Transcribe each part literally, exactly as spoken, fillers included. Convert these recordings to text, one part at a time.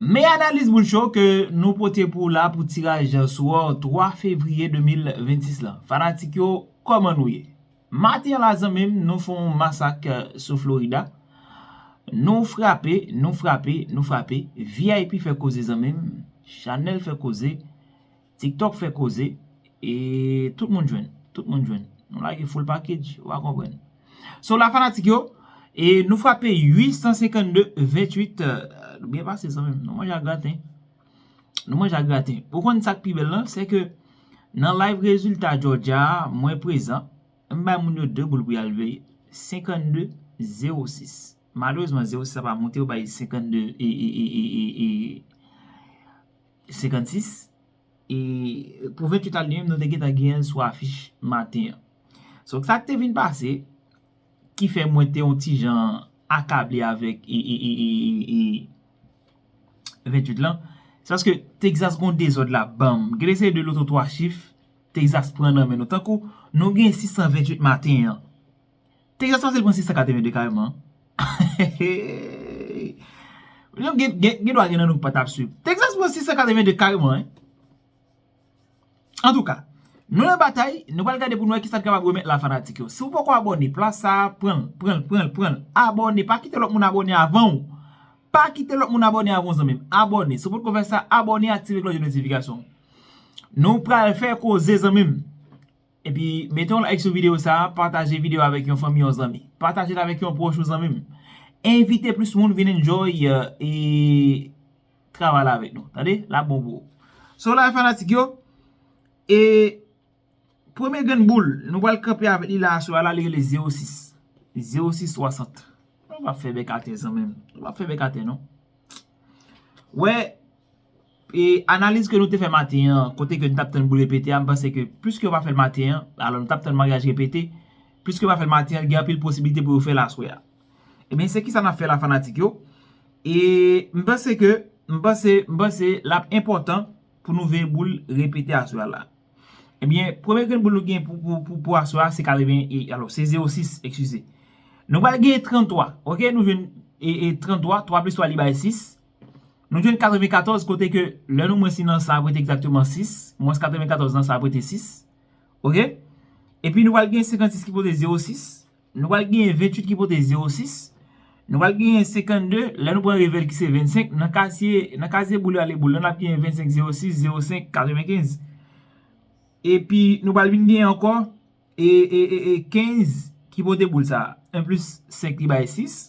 Men analiz boul cho ke nou pote pou w la pou tiraj swò twa fevriye de mil vennsis lan. Fanatik yo, kòman nou ye? Maten an la, zanmi m, nou fè yon masak, eh, sou Florida. Nou frape, nou frape, nou frape. V I P fè koze, zanmi m. Chanèl fè koze. TikTok fè koze. E tout moun jwenn. Tout moun jwenn. Nou lage full package, ou pa konprann. So la, fanatik yo, e nou frape uit san senkannde venntuit, eh, nou byen pase, zanmi m. Nou manje ak graten. Nou manje ak graten. Ou konn sa k pi bèl lan, se ke nan live rezilta Georgia a, mwen prezan, m bay moun yo de boul pou y al veye. Senkannde zewo sis. Malerezman, zewo sis sa pa monte, yo bay senkannde e, e, e, e, e, e, senkannsis. E pou venntuit la, li menm, nou te gentan genyen l sou afich maten an. So, sa k te vin pase, ki fè mwen te yon ti jan akable avèk e, e, e, e, e, e, venntuit lan, se paske Texas gon dezòd la, banm. Gen de seri de loto twa chif, Texas pran nan men nou. Tankou, nou gen sis san venntuit maten an. Texas pase l pran sis san katrevenn de kareman. Gen, gen, gen dwa gen nan nou ki pa t ap swiv. Texas pran sis san katrevenn de kareman, hein. Antouka, nou nan batay, nou pral gade pou nou wè kisa n kapab remèt la, fanatik yo. Si w poko abòne, plas sa a, pran l, pran l, pran l, pran l. Abòne, pa kite lòt moun abòne avan w. Pa kite lòt moun abòne avan w, zanmi m. Abòne. Si w potko fè sa, abòne, aktive klòch de notifikasyon. Nou pral fè koze, zanmi m. Epi, mete yon like sou videyo sa a, pataje videyo avèk yon fanmi, yon zanmi. Pataje l avèk yon pwòch ou, zanmi m. Envite plis moun vin enjoy, eh, e travay la avèk nou. Tande? L ap bon pou ou. So la, fanatik yo, e premye grenn boul, nou pral kanpe avèk li la, aswè a la, li rele zewo sis. Zewo sis swasant. Nou p ap fè bèk atè, zanmi m. Nou p ap fè bèk atè, non. Wè, e analiz ke nou te fè maten an, kote ke nou t ap tann boul repete a, m panse ke plis ke yo pa fè l maten an, alò nou t ap tann maryaj repete, plis ke yo pa fè l maten an, gen anpil posibilite pou yo fè l aswè a. Ebyen, se kisa n ap fè la, fanatik yo? E m panse ke, m panse, m panse l ap enpòtan pou nou veye boul repete aswè a la. Ebyen, premye grenn boul nou gen pou, pou, pou, pou aswè a, se katreven, e, alò, se zewo sis, eskize. Nou pral gen tranntwa, oke? Nou jwenn, e, e, tranntwa, twa plis twa li bay sis. Nou jwenn katrevenkatòz, kote ke lè nou mwens li nan sa ap rete egzakteman sis, mwens katrevenkatòz nan sa ap rete sis. Oke? Epi nou pral gen senkannsis ki pote zewo sis. Nou pral gen venntuit ki pote zewo sis. Nou pral gen senkannde, lè nou pran revè l ki se vennsenk, nan kazye, nan kazye boul ale boul la, n ap gen vennsenk zewo sis, zewo senk katrevenkenz. Epi nou pral vin gen ankò, e, e, e, e kenz ki pote boul sa a. En plis senk li bay sis.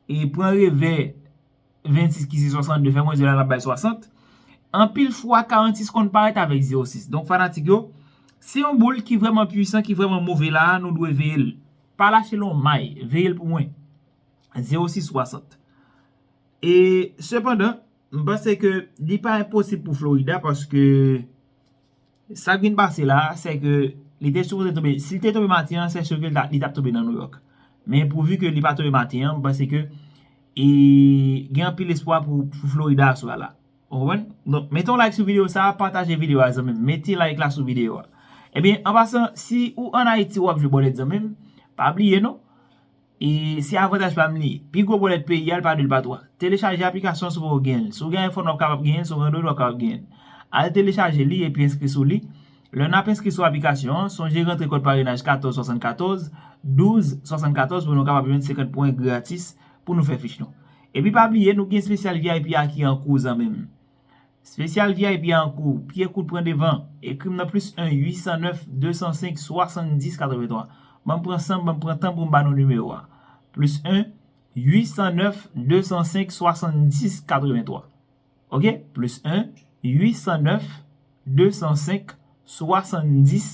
E pran revè vennsis ki se swasannde, fè mwens de la, l ap bay swasant. Anpil fwa, karannsis konn parèt avèk zewo sis. Donk, fanatik yo, se yon boul ki vrèman pwisan, ki vrèman move la a, nou dwe veye l. Pa lache l yon may, veye l pou mwen. Zewo sis swasant. E, sepandan, m panse ke li pa enposib pou Florida paske sa k vin pase la, se ke li te sipoze tonbe, si l te tonbe maten an, se si ke li ta, li t ap tonbe nan New York. Men pouvi ke li pa tonbe maten an, m panse ke, e, gen anpil espwa pou, pou Florida aswè a la. Ou konprann? Donk, mete yon like sou videyo sa a, pataje videyo a, zanmi m. Mete like la sou videyo a. Ebyen, an pasan, si ou ann Ayiti, w ap jwe bòlèt, zanmi m, pa bliye non. E se avantaj pa m li ye. Pi gwo bòlèt peyi a, l pa de, l pa twa. Telechaje aplikasyon an si w poko genyen l. Si w gen iPhone, w ap kapab genyen l. Si w gen Android, w ap kapab genyen l. Al telechaje li epi enskri sou li. Lè n ap enskri sou aplikasyon an, sonje rantre kòd parenaj katòz swasannkatòz, douz swasannkatòz pou nou kapab jwenn senkant pwen gratis pou nou fè fich nou. Epi pa bliye, nou gen espesyal V I P a ki an kou, zanmi m. Espesyal V I P a an kou, pye kout pran devan, ekri m nan plis en uit san nèf de san senk swasanndis katrevenntwa. Ban m pran san m, ban m pran tan pou m ba nou nimewo a. Plis en uit san nèf de san senk swasanndis katrevenntwa. Oke? Plis en uit san nèf de san senk swasanndis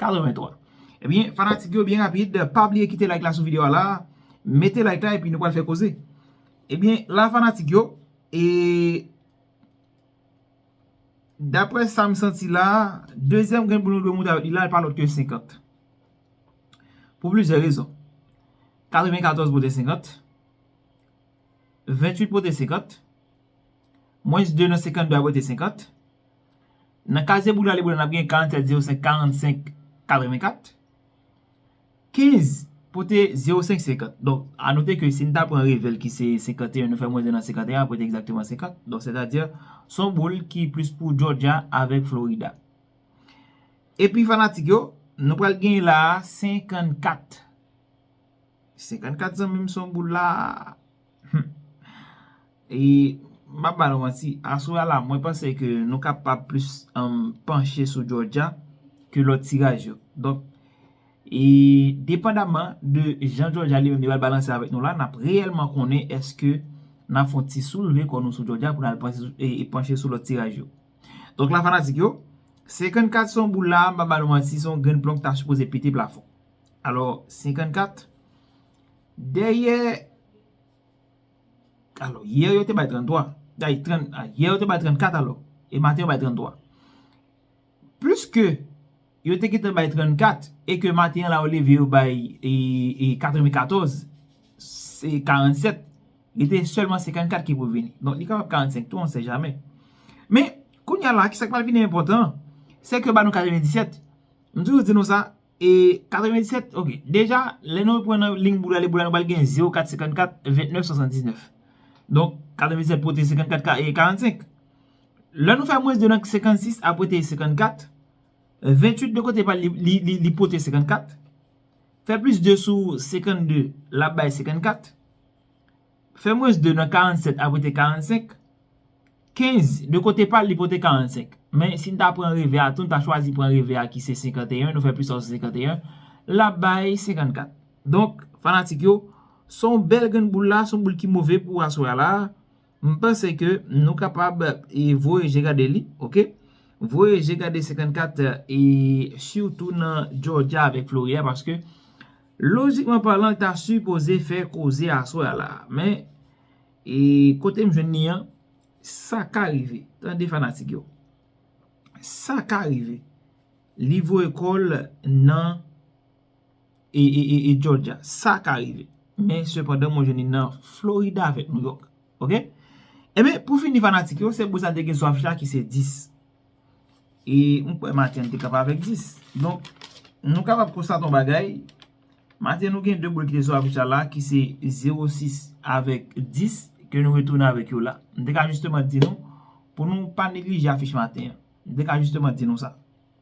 katrevenntwa. Ebyen, fanatik yo, byen rapid, pa bliye kite like la sou videyo a la, mete like la epi nou pral fè koze. Ebyen, la fanatik yo, e daprè sa m santi la, dezyèm grenn boul nou dwe moute avèk li la, li pa lòt ke senkant. Pou plizyè rezon. Katrevenkatòz pote senkant. Venntuit pote senkant. Mwens de nan senkannde ap rete senkant. Nan kazye boul ale boul la, n ap gen karannsèt zewo senk karannsenk katrevenkat. Kenz pote zewo senk senkant. Donk, anote ke si n ta pran revè l ki se senkanteyen, nou fè mwens de nan senkanteyen, ap pote egzakteman senkant. Donk, sètadi, se yon boul ki plis pou Georgia avèk Florida. Epi fanatik yo, nou pral gen la a senkannkat. Senkannkat, zanmi m, se yon boul la. E m ap ba nou manti, aswè a la, mwen panse ke nou kapab plis um, panche sou Georgia ke lòt tiraj yo. Donk, e depandaman de jan Georgia li menm li pral balanse avèk nou la, n ap reyèlman konnen èske n ap fè yon ti soulve kò nou sou Georgia pou n al panche sou, e, e panche sou lòt tiraj yo. Donk la, fanatik yo, senkannkat se yon boul la, m pa ba nou manti, se yon grenn plon ki ta sipoze pete plafon. Alò, senkannkat, dèyè, alò, yè yo te bay tranntwa. Day, trant, a, yè yo te bay trannkat alò. E maten yo bay tranntwa. Plis ke yo te gentan bay trannkat, e ke maten an la yo leve yo bay e, e katrevenkatòz, se karannsèt, li te sèlman senkannkat ki pou vini. Donk, li kapab karannsenk tou, on sait jamais. Men, kounye a la, ki sa k pral vin enpòtan, se ke ba nou katrevendisèt. M toujou di nou sa, e katrevendisèt, ok. Deja, lè nou pran nan liy boul la, li boul la, nou pral gen zewo kat senkannkat vennèf swasanndiznèf. Donk, katrevendisèt pote senkannkat ka- e karannsenk. Lè nou fè mwens de nan senkannsis ap pote senkannkat, venntuit de kote pa l, li, li, li, li pote senkannkat. Fè plis de sou senkannde, l ap bay senkannkat. Fè mwens de nan karannsèt ap pote karannsenk. Kenz, de kote pa l, li pote karannsenk. Men, si n ta pran revè a tou, n ta chwazi pran revè a ki se senkanteyen, nou fè plis sou senkanteyen, l ap bay senkannkat. Donk, fanatik yo, se yon bèl grenn boul la, se yon boul ki move pou aswè a la. M panse ke nou kapab e voye je gade li, ok? Voye je gade senkannkat e sitou nan Georgia avèk Florida, paske lojikman palan, l ta sipoze fè koze aswè a la. Men, e kote m jwenn li an, sa ka rive. Tande fanatik yo. Sa ka rive. Li voye kò l nan e, e, e, e Georgia. Sa ka rive. Men, sepandan, mwen jwenn li nan Florida avèk New York. Ok? Ebyen, pou fini, fanatik yo, se boul sa te gen sou afich la ki se dis. E m kwè maten an te kapab avèk dis. Donk, nou kapab konstate yon bagay. Maten, nou gen de boul ki te sou afich la, la, ki se zewo sis avèk dis, ke nou retounen avèk yo la. M te ka jisteman di nou, pou nou pa neglije afich maten an. M te ka jisteman di nou sa.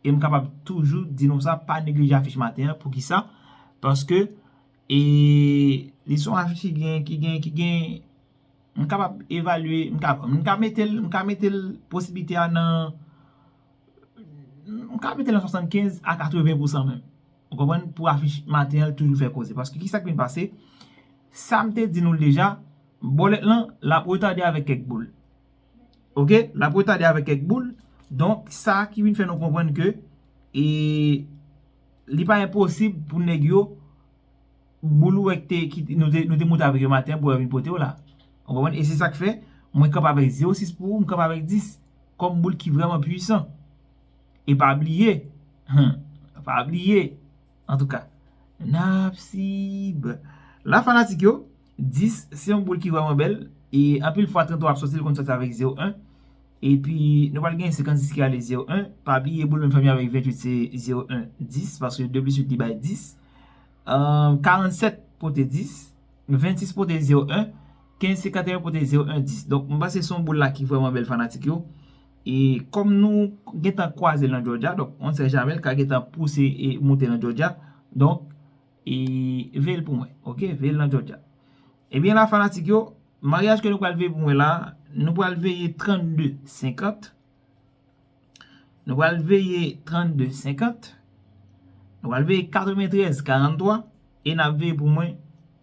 E m kapab toujou di nou sa, pa neglije afich maten an. Poukisa? Paske, e, li se yon afich ki gen, ki gen, ki gen, m kapab evalye, m ka, m ka mete l, m ka mete l posiblite a nan, m ka mete l nan swasannkenz a katreven pousan menm. Ou konprann? Pou afich maten an, l toujou fè koze. Paske ki sa k vin pase? Sa m te di nou l deja, bòlèt lan, l ap retade avèk kèk boul. Ok? L ap retade avèk kèk boul. Donk, sa ki vin fè nou konprann ke, e, li pa enposib pou nèg yo, boul ou wè ki te, ki, nou te, nou te monte avèk yo maten an pou yo vin pote yo la. Ou konprann? E se sa k fè, mwen kanpe avèk zewo sis pou ou, m kanpe avèk dis. Kòm boul ki vrèman pwisan. E pa bliye, hmm, pa bliye, antouka, n ap sib. La, fanatik yo, dis, se yon boul ki vrèman bèl. E anpil fwa, tranntwa ap sòti, l konn sòti avèk zewo en. Epi, nou pral gen senkannsis ki ale zewo en. Pa bliye, boul menm fanmi avèk venntuit se zewo en dis, paske de plis uit li bay dis. Ahn, karannsèt pote dis, vennsis pote zewo en, kenz senkannteyen pote zewo en dis. Donk, m panse se yon boul la ki vrèman bèl, fanatik yo. E kòm nou gentan kwaze l nan Georgia, donk, on sait jamais, l ka gentan pouse e moute nan Georgia. Donk, e veye l pou mwen, ok? Veye l nan Georgia. Ebyen la, fanatik yo, maryaj ke nou pral veye pou mwen la, nou pral veye trannde senkant. Nou pral veye trannde senkant. Nou pral veye katreventrèz karanntwa. E n ap veye pou mwen,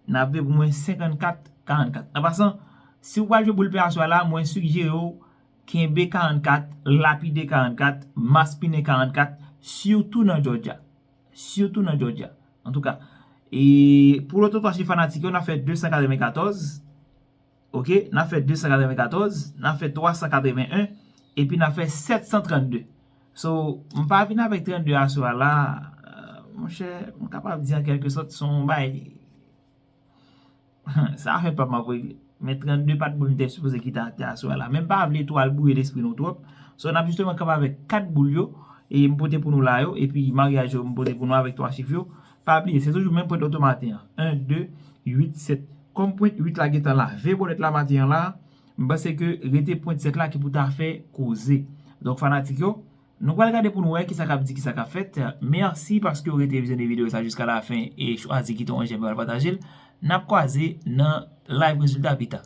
n ap veye pou mwen senkannkat karannkat. An pasan, si w pral jwe boul pè aswè a la, mwen sijere w kenbe karannkat, lapide karannkat, maspinen karannkat, sitou nan Georgia. Sitou nan Georgia. Antouka, e pou loto twa chif fanatik yo, n ap fè de san katrevenkatòz. Ok, n ap fè de san katrevenkatòz, n ap fè twa san katreven en, epi n ap fè sèt san trannde. So, m pa vin avèk trannde aswè a la, euh, monchè, m kapab di an kèlke sòt se yon bay. Sa fè pa m ap regle. Men trannde pa t boul m te sipoze kite atè aswè a la. Men m pa vle twò al bwouye lespri nou twòp. So, n ap jisteman kanpe avèk kat boul yo, e m pote pou nou la yo, epi maryaj yo, m pote pou nou avèk twa chif yo. Pa bliye, se toujou menm pwent otomaten an. En, de, uit, sèt. Kòm pwent uit la gentan lave bòlèt la maten an la, m panse ke rete pwent sèt la ki pou ta fè koze. Donk, fanatik yo, nou pral gade pou nou wè kisa k ap di, kisa k ap fèt. Mèsi paske w rete vizyonnen videyo sa jiska lafen e chwazi kite yon jèm epi pataje l. N ap kwaze nan live rezilta pita.